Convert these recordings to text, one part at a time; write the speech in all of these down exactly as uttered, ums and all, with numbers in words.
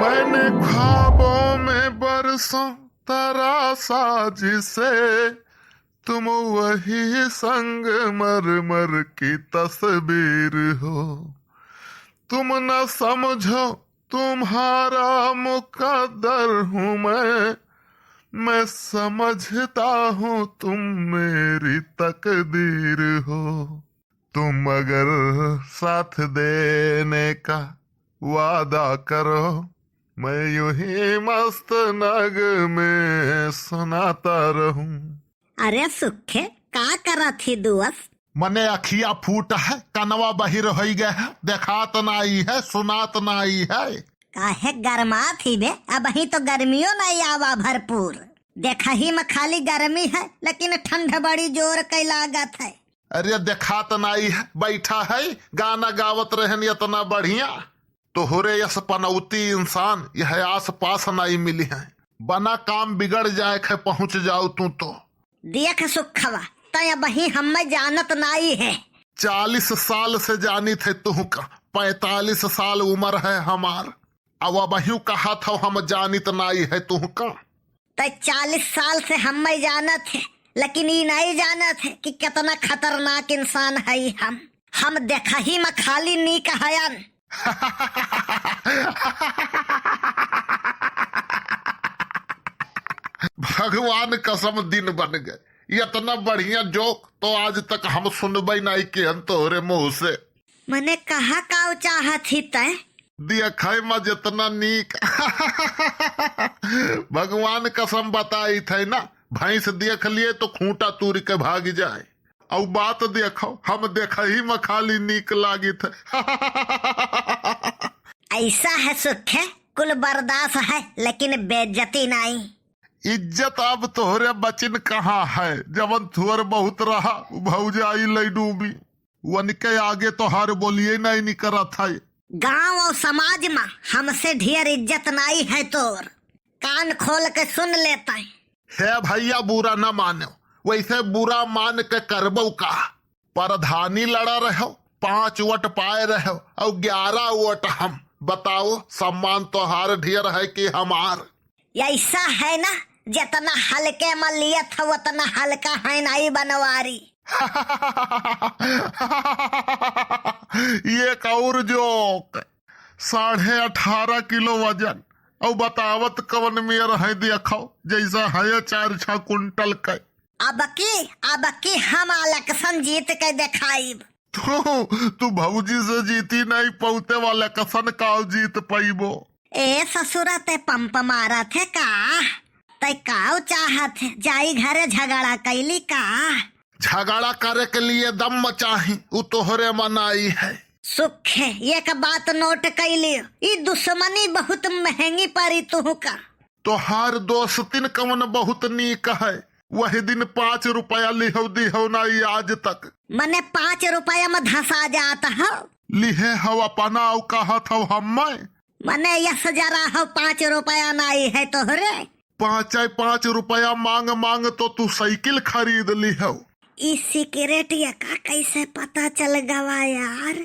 मैंने ख्वाबों में बरसों तराशा जिसे, तुम वही संगमरमर की तस्वीर हो। तुम न समझो तुम्हारा मुकद्दर हूँ मैं, मैं समझता हूँ तुम मेरी तकदीर हो। तुम अगर साथ देने का वादा करो, मैं यूं ही मस्त नगमे सुनाता रहूं। अरे सुखे, का करत ही दोस्त? मने अखिया फूट है, कनवा बहिर होई गए है, देखात नाई है, सुनात नाई है। काहे गरमात ही बे? अबहीं तो गर्मियों नाई आवा भरपूर। देखही में खाली गर्मी है, लेकिन ठंड बड़ी जोर के लागत है। अरे देखात नाई है, बैठा है, गाना गावत रहन इतना बढ़िया। तोहरे यस पनौती इंसान यह आस पास नाई मिली है। बना काम बिगड़ जाए खे पहुँच जाओ तू तो। देख सुखवा, तय अबहीं हम्मे जानत नाई है। चालीस साल से जानित है तुहका, पैंतालीस साल उम्र है हमार। अब अबहियों कहत हौ हम जानित नाई है तुहका। तय चालीस साल से हम्मे जानत है, लेकिन ई नाई जानत है कि कितना खतरनाक इंसान है हम। हम देखही में खाली नीक हयन। भगवान कसम दिन बन गए, इतना बढ़िया जोक तो आज तक हम सुनबे नाई किहन तोहरे मुँह से। मने कहा काउ चाहत ही तय? देखै मा जितना नीक। भगवान कसम बताइत है ना, भैंस देख लिए तो खूंटा तूर के भाग जाए। अउ बात देखो, हम देखही मा खाली नीक लागित है। ऐसा है सुखे, कुल बर्दाश्त है, लेकिन बेइज्जती नाई। इज्जत अब तोहरे बचिन कहाँ है, जवन थोर बहुत रहा, उ भौजाई लई डूबी। वनके आगे तोहार बोलिए नाई निकरत है। गांव और समाज मा हमसे ढेर इज्जत नाई है तोर। कान खोल के सुन लेता है। हे भैया, बुरा न मानो, वैसे बुरा मान के करबो का? प्रधानी लड़ा रहो, पाँच वोट पाए रहो और ग्यारह वोट हम। बताओ, सम्मान तोहार ढेर है कि हमार? ऐसा है ना, जितना हल्के में लियत हो, उतना हल्का है नाई बनवारी। एक और जोक, साढ़े अठारह किलो वजन, और बतावत कवन मेर है, देखो, जैसा है चार छह कुंटल के। अब की, अब की हम इलेक्शन जीत के देखाइब। तू, तू भौजी से जीती नहीं पौते वाला कसन काव जीत पइबो। ए ससुरा, ते पंप मारत है का? ते काव चाहत है? जाई घरे झगड़ा कैली का? झगड़ा करे के लिए दम चाही, उ तोहरे मनाई है। सुखे, एक बात नोट कैली, ई दुश्मनी बहुत महंगी पड़ी तुहका। तोहार दोस्तिन कवन बहुत नीक है, वही दिन पाँच रुपया लिहौ दिहौ नाई आज तक। मने पाँच रुपया में धसा जात हो। लिहे हौ अपना अउ कहत हौ हम्मे। मने यस जरा हौ पाँच रुपया नाई है तोहरे। पाँच, पाँच रुपया मांग मांग तो तू साइकिल खरीद लिहौ। ई सिगरेट यका कैसे पता चल गवा यार?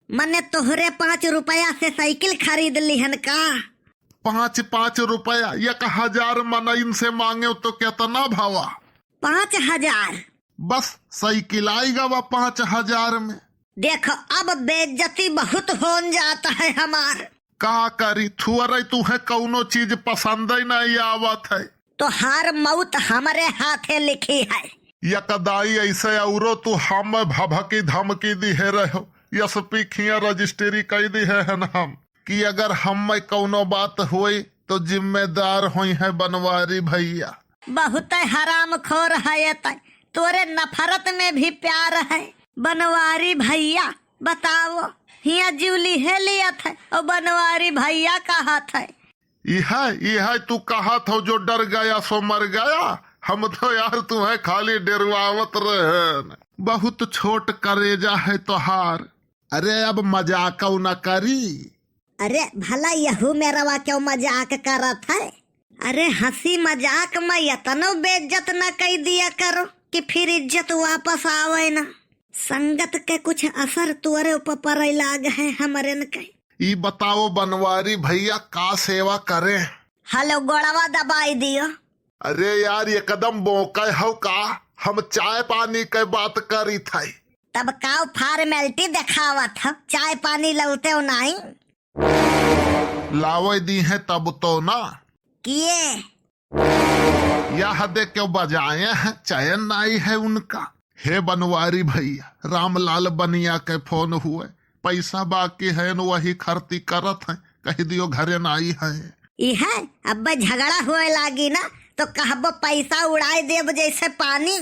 मने तोहरे पाँच रुपया से साइकिल खरीद लिहन का? पाँच, पाँच रुपया, एक हजार मनइन से मांगे तो कितना भवा? पाँच हजार। बस साइकिल आई गवा पाँच हजार में। देखो, अब बेइज्जती बहुत होन जात है हमार। का करी, थुअरे तुहे कौनो चीज पसंद ही नहीं आवत है। तोहार मौत हमरे हाथे लिखी है। यकदाई ऐसे औरो तू हम भभकी धमकी दिहे रहो, एसपी खिया रजिस्ट्री कई दिहे हन हम कि अगर हम कौनो बात होई तो जिम्मेदार होई है बनवारी भैया। बहुत हरामखोर है ये तय, तोरे नफरत में भी प्यार है। बनवारी भैया बताओ, हिया जीव लिहे लियत है और बनवारी भैया कहत है। इहै, इहै तू कहत हो जो डर गया सो मर गया। हम तो यार तुम्हें खाली डरवावत रहन। बहुत छोट करेजा है तोहार। अरे अब मजाकौ न करी। अरे भला यहू मेरवा क्यों मजाक करत है? अरे हंसी मजाक में यतनो बेइज्जत न कई दिया करो कि फिर इज्जत वापस आवे ना। संगत के कुछ असर तोरे ऊपर पड़े लाग है हमरेन के। ई बताओ बनवारी भइया, का सेवा करें? हलो, गोड़वा दबाई दियो। अरे यार, एकदम बोकै हौ का? हम चाय पानी के बात करित है। तब काउ formality देखावत हौ? चाय पानी लौते हो नाई? लावै दीहैं तब तो ना। किए? यह दे के बजाए हैं, चैन नाई है उनका। हे बनवारी भइया, रामलाल बनिया के फोन हुए, पैसा बाकी है न, वही खर्ची करत हैं, कहि दियो घरे नाई है। इहे, अब्बे झगड़ा होए लागी ना, तो कहबो पैसा उड़ाए देब जैसे पानी,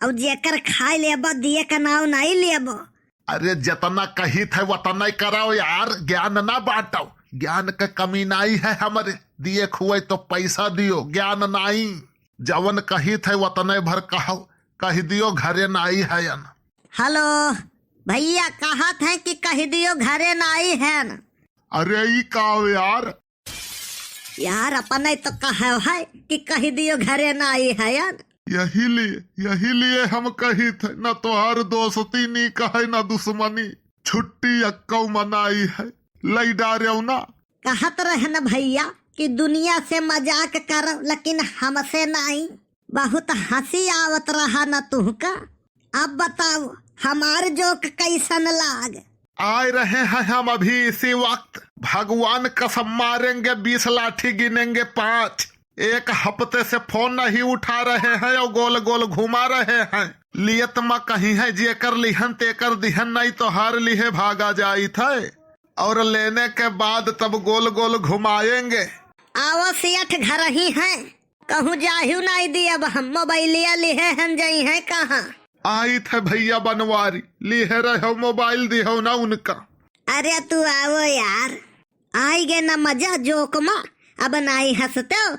अउर जेकर खाए लेबो, दिए का नाव नाई लेबो। अरे, जतना कहित है, वतना ही कराओ यार, ज्ञान ना बांटो। ज्ञान के कमी नाई है हमरे। दिए खुए तो पैसा दियो, ज्ञान नाई। जवन कहित है, वतने भर कहो, कहि दियो घरे नाई है न। हलो, भइया कहत हैं कि कहि दियो घरे नाई है न। अरे, ई का हो यार? यार, अपने तो कहे है कि कहि दियो घरे नाई है न। यही लिए, यही लिए हम कहित है, न तोहार दोस्ती नीक है, न दुश्मनी। छुट्टी अक्कौ मनाई है, लई डारेउ ना। कहत रहे न भइया कि दुनिया से मजाक करो, लेकिन हमसे नाई। बहुत हँसी आवत रहा न तुहका। अब बताओ, हमार joke कैसन लाग? आए रहे हैं हम अभी इसी वक्त। भगवान कसम, मारेंगे बीस लाठी, गिनेंगे पाँच। एक हफ्ते से फोन नहीं उठा रहे हैं और गोल गोल घुमा रहे हैं। लियत मा कहिहैं, जेकर लिहन तेकर दिहन, नहीं तो हार लिहे भागा जाइत है। और लेने के बाद तब गोल गोल घुमाएंगे। आवा सेठ, घर ही हैं, कहूँ जाहिउ नाई दियब हम, मोबाइलिया लिहे हन, जइहैं कहाँ? आइत है भइया बनवारी, लिहे रहो मोबाइल, दिहो ना उनका। अरे तू आवो यार, आइ गे ना मजा joke मा, अब नाई हँसतेउ।